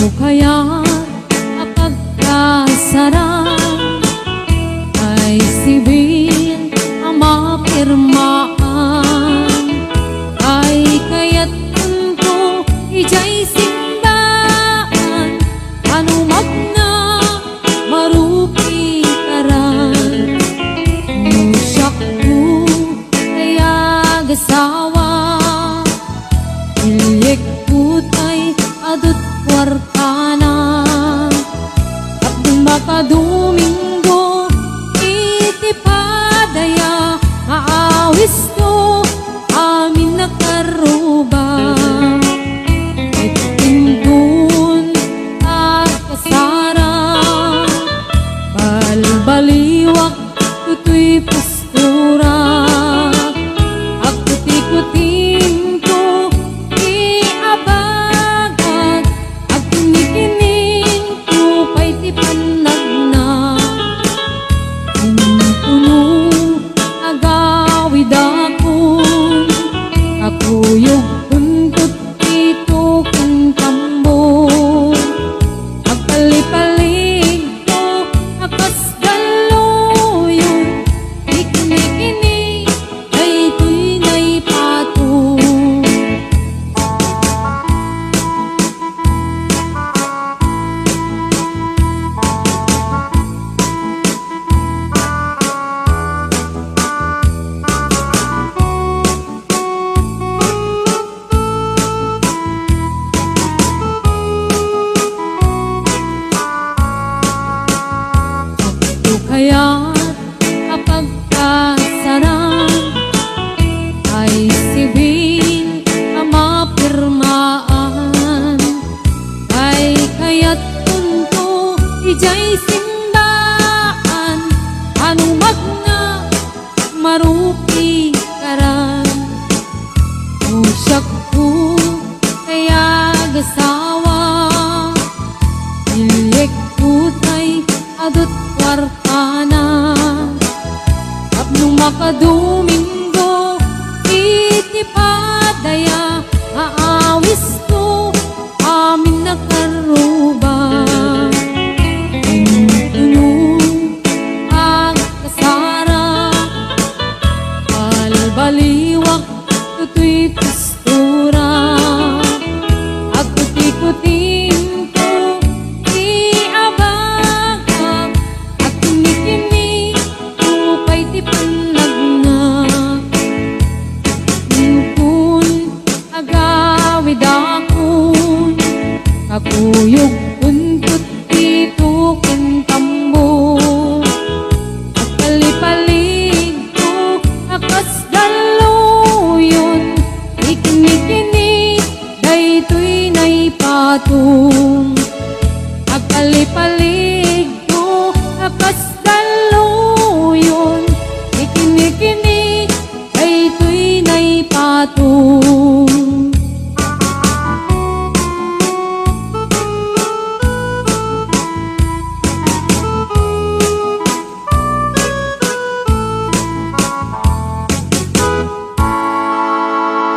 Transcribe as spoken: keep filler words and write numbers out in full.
Agto kayat a pagkasarang, ay sibil a mapirmaan, ay kayatko idiay simbaan, ano magna marupikaran, no siakto tay agasawa, ilikputay adut kuartana. Tapno makadomingo iti padaya, maawisto amin a karruba. Ket inton agkasara, balbaliwak toy postura. Agkutikutingko ti abagak, agkinikiningko pay ti pannagna. Intono agawidakon, kakuyogkon ti tuken tambo. Agpalipaligko a kas dalluyon, iknikini daytoy naipato. Agto kayat a pagkasarang, ay sibil a mapirmaan, ay kayatkonto idiay simbaan, ano magna marupikaran, no siakto tay agasawa, ilikputay adut kuartana. Tapno makadomingo iti padaya, maawisto amin a karruba. Intono agkasara, balbaliwak toy postura. Agkutikutingko ti abagak, agkinikiningko pay ti pannagna. Inton agawidakon, kakuyogkonto ti tuken tambo. Agpalipaligko a kas dalluyon, iknikini daytoy naipato. Agpalipaligko a kas dalluyon, iknikini daytoy naipato.